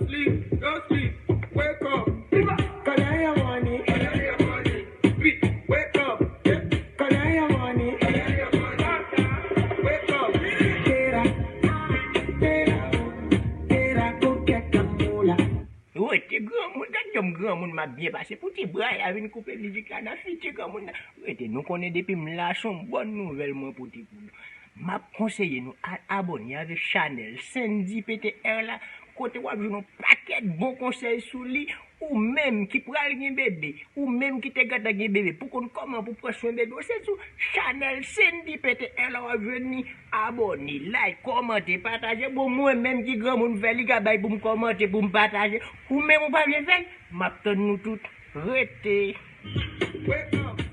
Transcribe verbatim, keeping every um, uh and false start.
Sleep, don't sleep, wake up. Collect your money, collect your money. Sleep, wake up. Collect your money, collect your money. Wake up. Tera, tera, tera, go get the moolah. Rete granmoun, gad jan granmoun m ap byen pase. Pou ti bra a vin koupe mizik la nan fiti granmoun nan. Rete, nou konnen depi m la se yon bòn nouvèl mwen pote pou nou. M ap konseye nou al abòne avèk chanèl Sendy P T R la, kote w ap jwenn yon pakèt bon konsèy sou li. Ou menm ki pral gen bebe, ou menm ki te gentan gen bebe, pou konn kòman pou pran swen bebe w, se sou chanèl Sendy P T R la w ap jwenn li. Abòne, like, kòmante, pataje. Bon, mwen menm ki granmoun fè li ka bay pou m kòmante, pou m pataje. Ou menm ou pa vle fè l? M ap tann nou tout. Rete. Wake up.